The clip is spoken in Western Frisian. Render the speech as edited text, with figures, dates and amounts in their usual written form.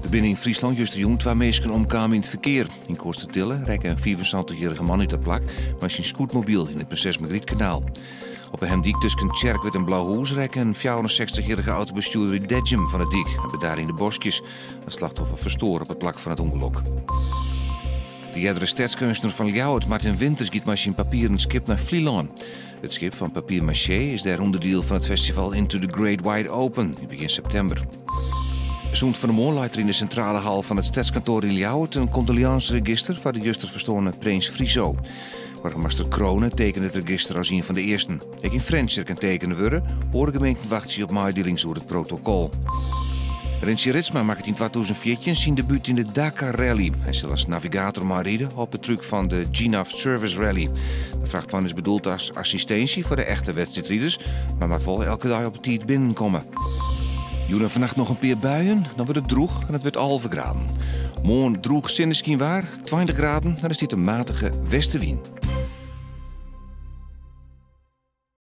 Der binne yn Fryslân justerjûn twa minsken omkaam yn it ferkear. Yn Koatstertille rekke in 75-jierrige man út dat plak mei syn scootmobyl yn it Prinses Margrietkanaal. Op 'e Hemdyk tusken Tsjerkwert en Blauhûs rekke in 64-jierrige autobestjoerder út Dedzjum fan 'e dyk en bedarre yn de boskjes. It slachtoffer ferstoar op it plak fan it ûngelok. De eardere stedskeunstner fan Ljouwert, Martin Winters, giet mei syn papieren skip nei Flylân. It skip fan papier maché is dêr ûnderdiel fan it festival Into the Great Wide Open yn begjin septimber. Sûnt fan 'e moarn leit der yn de sintrale hal fan it stedskantoar yn Ljouwert in kondoleânseregister foar de juster ferstoarne prins Friso. Boargemaster Crone tekene it register as ien fan de earsten. Ek yn Frjentsjer kin tekene wurde, oare gemeenten wachtsje op meidielings oer it protokol. Rintje Ritsma makket yn 2014 syn debút yn de Dakar Rally. Hy sil as navigator meiride op 'e truck fan de GNAV Service Rally. De frachtwein is bedoeld as assistinsje foar de echte wedstriidriders, mar moat wol elke dei op 'e tiid binnenkomme. Jûn en fannacht noch in pear buien, dan wurdt it drûch en it wurdt 11 graden. Moarn drûch sinneskynwaar, 20 graden en der stiet in matige westewyn.